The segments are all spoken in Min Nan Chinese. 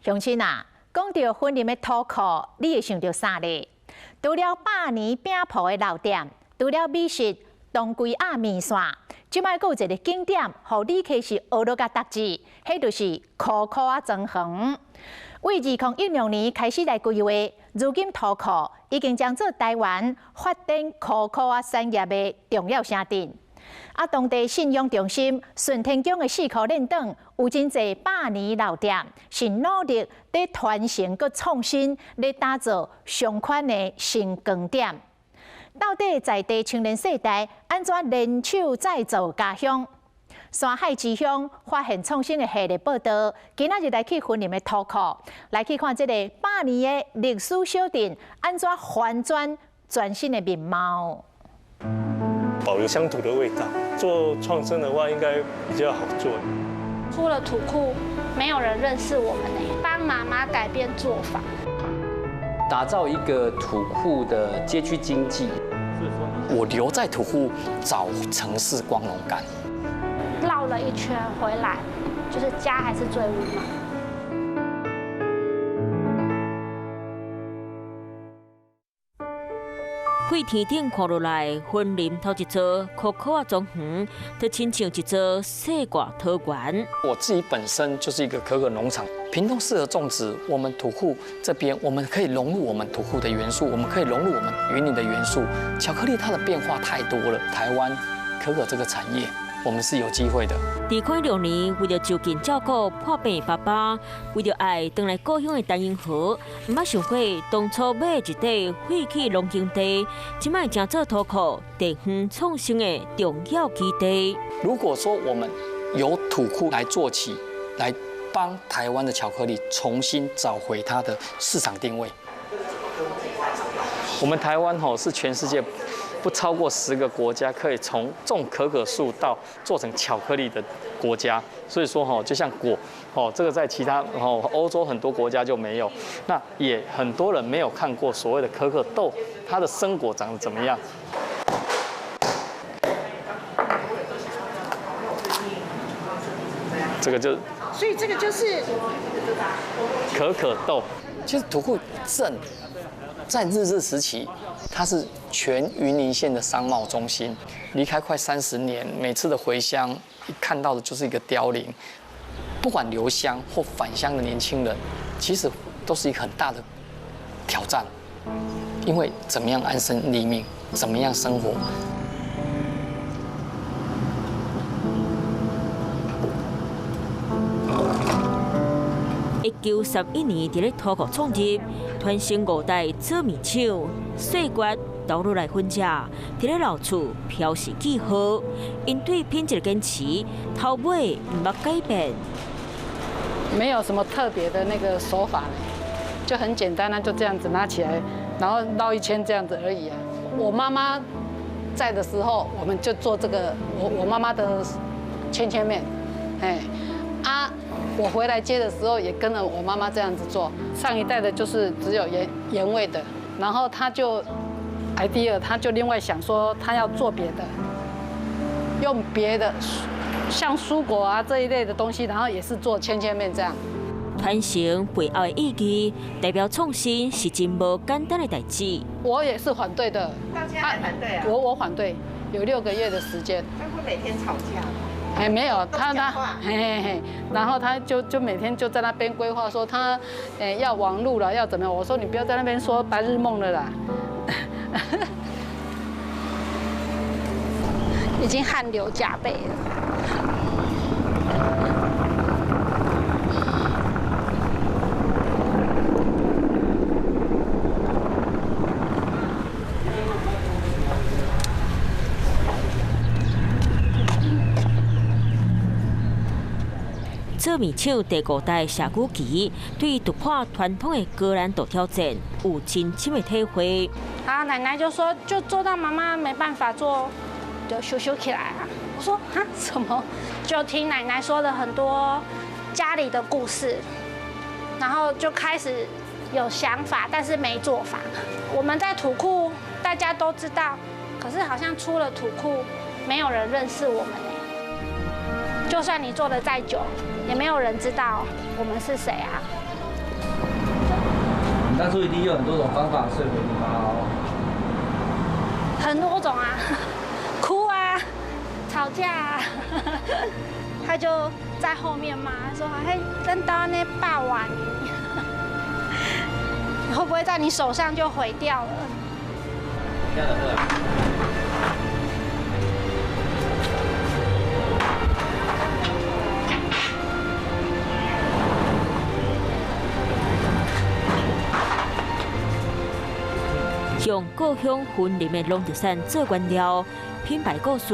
鄉親啊，講著雲林的土庫，你會想著啥咧？除了百年餅鋪的老店，除了美食當歸仔麵線，這擺閣有一個景點，予旅客是學落共觸舌，彼就是可可仔莊園。為2016年開始來規劃，如今土庫已經將做台灣發展可可仔產業的重要城鎮。啊，當地信仰中心順天宮的四箍練長有真濟百年老店，是努力佇傳承閣創新，咧打造相款的新光點。到底在地青年世代按怎聯手再造家鄉？山海之鄉發現創新的系列報導，今仔日來去雲林的土庫，來去看這个百年的歷史小鎮按怎翻轉全新的面貌。保留鄉土的味道，做創生的話應該比較好做。出了土庫，沒有人認識我們呢。幫媽媽改變做法，打造一個土庫的街區經濟。我留在土庫找城市光榮感。繞了一圈回來，就是家還是最溫暖。對天頂看落來，雲林頭一座可可仔莊園，就親像一座世外桃源。我自己本身就是一個可可農場，屏東適合種植，我們土庫這邊，我們可以融入我們土庫的元素，我們可以融入我們雲林的元素。巧克力它的變化太多了，台灣可可這個產業，我們是有機會的。2006年，為著就近照顧破病爸爸，為著愛轉來故鄉的陳英豪，毋捌想過當初買一塊廢棄農耕地，這擺成做土庫地方創生的重要基地。如果說我們由土庫來做起，來幫台灣的巧克力重新找回它的市場定位。我們台灣吼是全世界不超過10個國家可以從種可可樹到做成巧克力的國家，所以說吼就像果，哦這個在其他哦歐洲很多國家就沒有，那也很多人沒有看過所謂的可可豆，它的生果長得怎麼樣？這個就，所以這個就是可可豆。其實土庫鎮在日治時期，它是全雲林縣的商貿中心。離開快30年，每次的回鄉，一看到的就是一個凋零。不管留鄉或返鄉的年輕人，其實都是一個很大的挑戰，因為怎麼樣安身立命，怎麼樣生活。1931年，佇咧土庫創業，傳承五代做麵廠，歲月投落來分食，佇咧老厝飄是記號。𪜶對品質的堅持，頭尾毋捌改變。沒有什麼特別的那個手法，就很簡單啦，就這樣子拿起來，然後繞一圈這樣子而已啊。我媽媽在的時候，我們就做這個，我媽媽的芊芊麵，哎啊。我回來接的時候，也跟着我媽媽這樣子做。上一代的就是只有鹽鹽味的，然後他就 idea，他就另外想說他要做別的，用別的像蔬果啊這一類的東西，然後也是做芊芊麵這樣。傳承背後的意義，代表創新是真無簡單的代誌。我也是反對的。到現在還反對啊？我反對，有6個月的時間。會不會每天吵架？哎，沒有，他，嘿嘿嘿，然後他就每天就在那邊規劃說他，哎要網路了，要怎麼樣？我說你不要在那邊說白日夢了啦。已經汗流浹背了。做麵廠第五代謝古奇對突破傳統的高難度挑戰有真深的體會。啊，奶奶就說，就做到媽媽沒辦法做，就修修起來啊。我說啊，什麼？就聽奶奶說了很多家裡的故事，然後就開始有想法，但是沒做法。我們在土庫，大家都知道，可是好像出了土庫，沒有人認識我們。就算你做得再久，也沒有人知道我們是誰啊。當初一定有很多種方法說服你媽哦。很多種啊，哭啊，吵架啊，他就在後面罵說：“嘿，真當那霸王，你會不會在你手上就毀掉了？”用故鄉雲林的龍德山做原料，品牌故事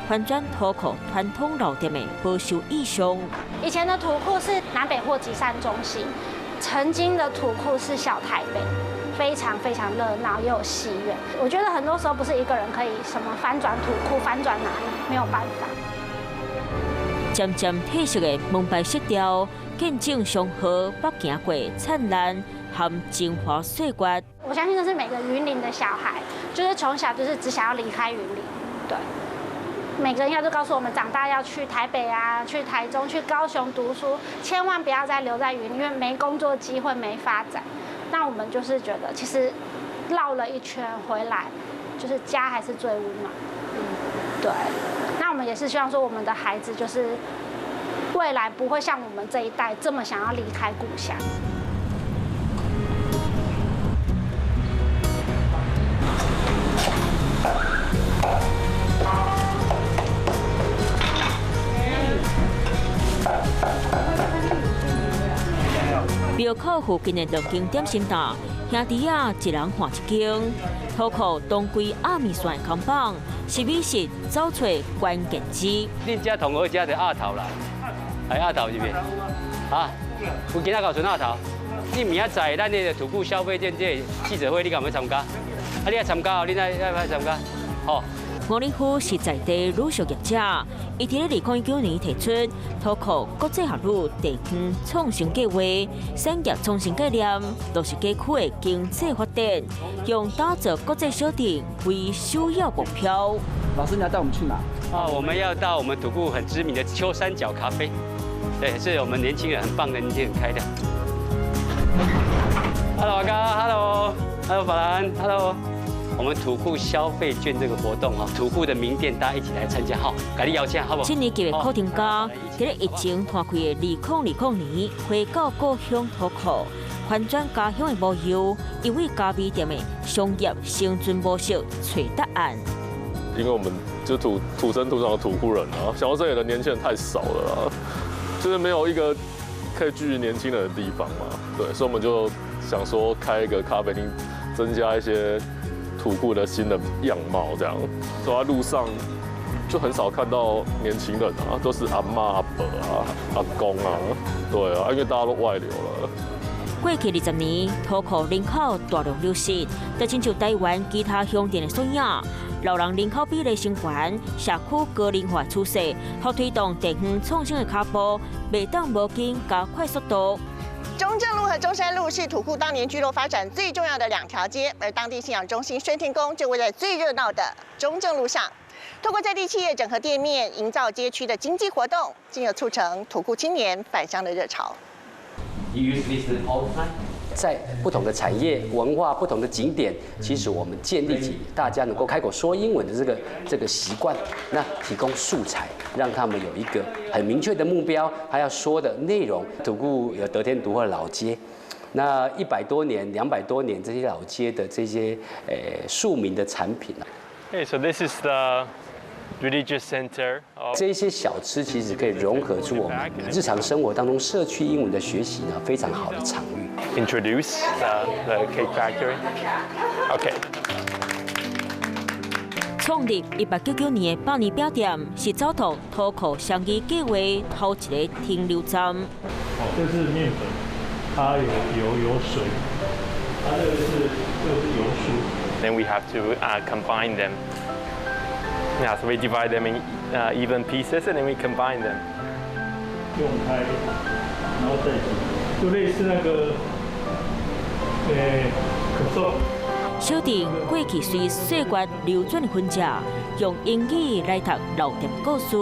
翻轉土庫傳統老店的保守意象。以前的土庫是南北貨集散中心，曾經的土庫是小台北，非常非常熱鬧，也有戲院。我覺得很多時候不是一個人可以什麼翻轉土庫，翻轉哪裡，沒有辦法。漸漸褪色的門牌色調，見證松河北行過燦爛和精華歲月。我相信這是每個雲林的小孩，就是從小就是只想要離開雲林。對，每個人要都告訴我們，長大要去台北啊，去台中、去高雄讀書，千萬不要再留在雲林，因為沒工作機會、沒發展。那我們就是覺得，其實繞了一圈回來，就是家還是最溫暖。嗯，對。那我們也是希望說，我們的孩子就是未來不會像我們這一代這麼想要離開故鄉。廟口附近的兩間點心店，兄弟仔一人換一間。土庫當歸鴨麵線的扛棒，是美食走出關鍵字。恁遮同好食就鴨頭啦，係鴨頭是毋是？啊，有今仔搞剩鴨頭。你明仔載咱那個土庫消費券這記者會，你敢欲參加？啊，你愛參加哦，你愛愛參加，好。吳立夫是在地乳業業者，伊佇咧2019年提出土庫國際學女地方創新計劃，產業創新概念，落實街區的經濟發展，用打造國際小鎮為首要目標。老師，你要帶我們去哪？啊，我們要到我們土庫很知名的秋山角咖啡，對，是我們年輕人很棒的年輕人開的。Hello，阿哥，Hello，Hello，法蘭，Hello。我們土庫消費券這個活動哈，土庫的名店大家一起來參加哈，給你邀請好不好？七年級的考程家，佇咧疫情拖開的2020年，回到故鄉土庫，翻轉家鄉的模樣，因為咖啡店的商業生存模式揣答案。因為我們就土生土長的土庫人啊，想到這裡的年輕人太少了啦，就是沒有一個可以聚集年輕人的地方嘛，對，所以我們就想說開一個咖啡廳，增加一些土庫的新的樣貌，這樣走在路上就很少看到年輕人啊，都是阿嬤、阿伯啊、阿公啊，對啊，因為大家都外流了。過去20年，土庫人口大量流失，就親像台灣其他鄉鎮的縮影。老人人口比例升懸，社區高齡化趨勢，予推動地方創新的腳步，袂當無緊加快速度。中正路和中山路是土庫當年聚落發展最重要的兩條街，而當地信仰中心順天宮就位在最熱鬧的中正路上。透過在地企業整合店面，營造街區的經濟活動，進而促成土庫青年返鄉的熱潮。在不同的產業、文化、不同的景點，其實我們建立起大家能夠開口說英文的這個習慣，那提供素材，讓他們有一個很明確的目標，他要說的內容。土庫有得天獨厚的老街，那100多年、200多年這些老街的這些庶民的產品。 Hey, so this is the religious center. 這些小吃其實可以融合出我們日常生活當中社區英文的學習呢，非常好的場域。 Introduce the cake factory. Okay. 創立1899年的百年餅店是走透土庫商機計劃頭一個停留站。哦，這是麵粉，它有油有水，它這個是油酥。Then we have to combine them. Yeah, so we divide them in even pieces and then we combine them. 用開，然後再煮，就類似那個，可頌。小店過去隨歲月流轉的痕跡，用英語來讀老店故事，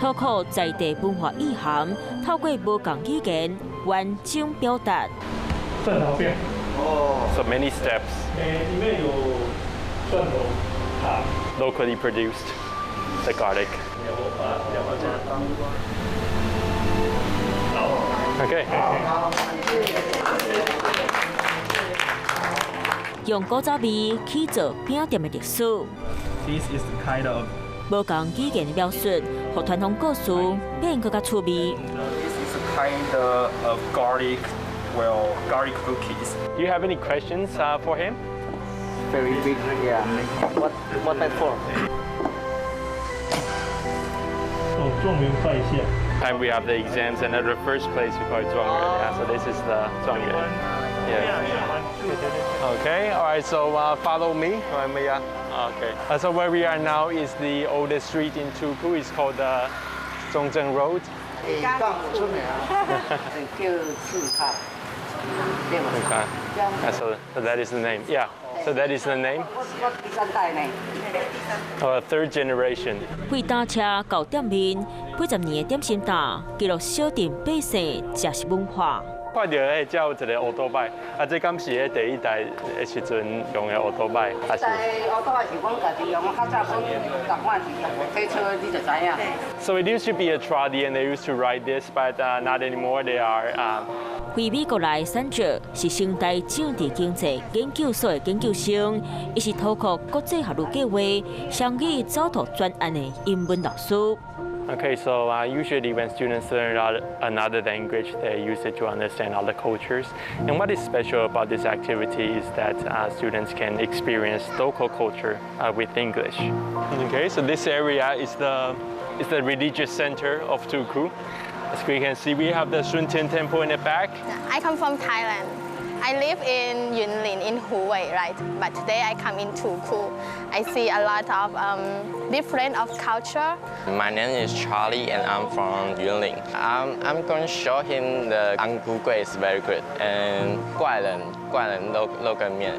土庫在地文化意涵，透過無仝語言完整表達。蒜頭餅。So many steps. 里面有蒜头、糖。 Locally produced, the garlic. Okay. 用古早味去做餅店的歷史。 This is kind of 無仝語言的描述，予傳統故事變閣較趣味。 This is kind of garlic, well, garlic cookies. Do you have any questions for him? Very big, yeah. What that for? 哦，狀元拜相。 Time we have the exams, and at the first place we call it 狀元. Yeah, so this is the 狀元. Yeah. Okay, all right, so follow me. Okay. So where we are now is the oldest street in Tuku. It's called the Zhongzheng Road. Okay. Yeah, so that is the name. Yeah. So that is the name. Third generation. 開單車到店面，幾十年的點心店，記錄小鎮百姓食食文化。看著彼遮有一个烏托擺，啊，這敢是彼第一代的時陣用的烏托擺，還是？烏托擺是阮家己用，較早阮逐款是推車，你就知影。 So it used to be a trolley, and they used to ride this, but not anymore. They are. 回美國來選擇是成大政治經濟研究所的研究生，伊是土庫國際學術計畫雙語走讀專案的英文老師。 Okay, so usually when students learn another language, they use it to understand other cultures. And what is special about this activity is that students can experience local culture with English. Okay, so this area is the religious center of Tuku. As we can see, we have the Shuntian Temple in the back. I come from Thailand. I live in Yunlin in Huwei, right? But today I come in Tuku. I see a lot of different of culture. My name is Charlie and I'm from Yunlin. I'm going to show him the 紅龜粿 is very good and 怪人怪人肉肉羹麵。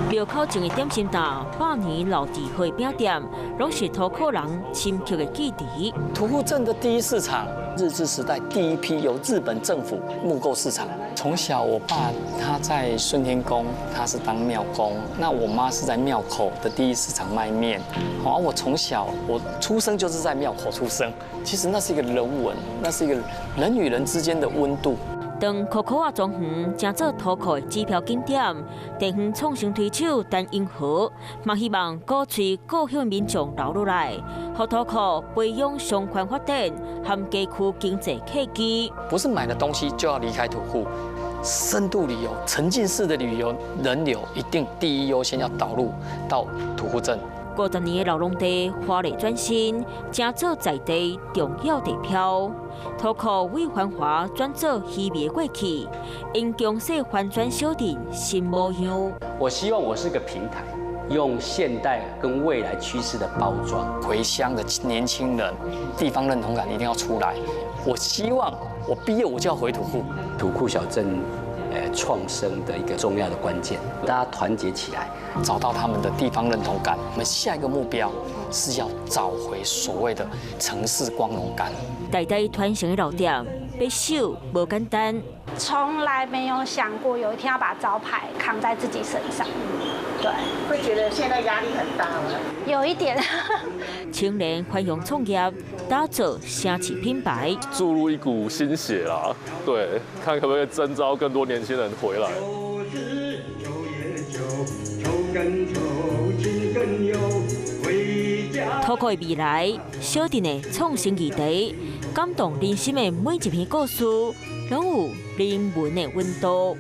廟口前的點心店，百年老字號餅店，攏是土庫人深刻的記憶。土庫鎮的第一市場，日治時代第一批由日本政府募購市場。從小我爸他在順天宮，他是當廟公，那我媽是在廟口的第一市場賣麵。好，我從小我出生就是在廟口出生，其實那是一個人文，那是一個人與人之間的溫度。當可可仔莊園成做土庫的指標景點，地方創新推手陳英豪嘛希望鼓吹故鄉民眾留落來，予土庫培養商圈發展和街區經濟契機。不是買了東西就要離開土庫，深度旅遊、沉浸式的旅遊人流一定第一優先要導入到土庫鎮。50年的老農地華麗轉身，成做在地重要地標。土庫為繁華轉做虛偽的過去，𪜶強勢翻轉小鎮新模樣。我希望我是個平台，用現代跟未來趨勢的包裝，回鄉的年輕人，地方認同感一定要出來。我希望我畢業我就要回土庫，土庫小鎮。創生的一個重要的關鍵，大家團結起來，找到他們的地方認同感。我們下一個目標是要找回所謂的城市光榮感。代代傳承的老店，欲守無簡單。從來沒有想過有一天要把招牌扛在自己身上，對。會覺得現在壓力很大嗎？有一點。青年繁榮創業，打造城市品牌，注入一股新血啦。對，看可不可以徵召更多年輕人回來。土庫的未來，小鎮的創新議題，感動人心的每一篇故事，攏有人文的溫度。